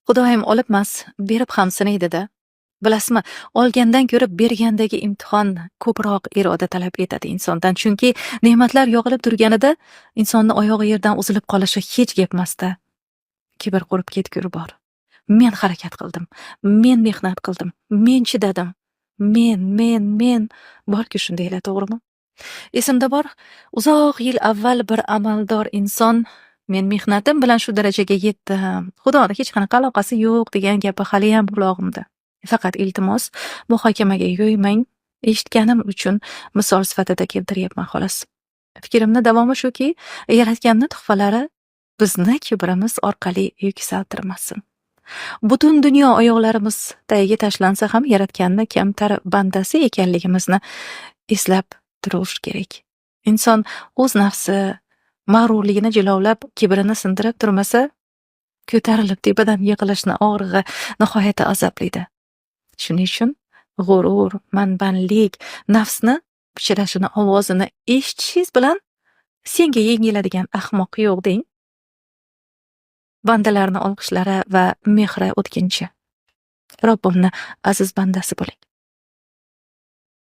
Xudoyim olibmas, berib ham sinaydi-da. Bilasizmi, olgandan ko'ra bergandagi imtihon ko'proq iroda talab etadi insondan. Chunki ne'matlar yog'ilib turganida insonni oyog'i yerdan uzilib qolishi hech gapmasda. Kibr qurib ketguri bor. Men harakat qildim, men mehnat qildim, men chidadim. Men, men, men, borku shundaylar, to'g'rimi? Esimda bor, uzoq yil avval bir amaldor inson "Men mehnatim bilan shu darajaga yetdim, Xudoni hech qanaqa aloqasi yo'q" degan gapi haliyam qulog'imda. Faqat iltimos, muhokamaga yo'ymang, eshitganim uchun misol sifatida keltiryapman xolos. Fikrimni davomi shuki, Yaratganni tuhfalari bizni kibrimiz orqali yuksaltirmasin. Butun dunyo oyoqlarimiz tagiga tashlansa ham, Yaratganni kamtar bandasi ekanligimizni eslab turish kerak. Inson o'z nafsi mag'rurligini jilovlab, kibrini sindirib turmasa, ko'tarilib tepadan yiqilishni og'rig'i nihoyatda azobliydi. Shuning uchun g'urur, manmanlik, nafsni pichrashini ovozini eshitishingiz bilan "Senga yengiladigan ahmoq yo'q" deng. Bandalarni olqishlari va mehri o'tkinchi. Robbimni aziz bandasi bo'ling.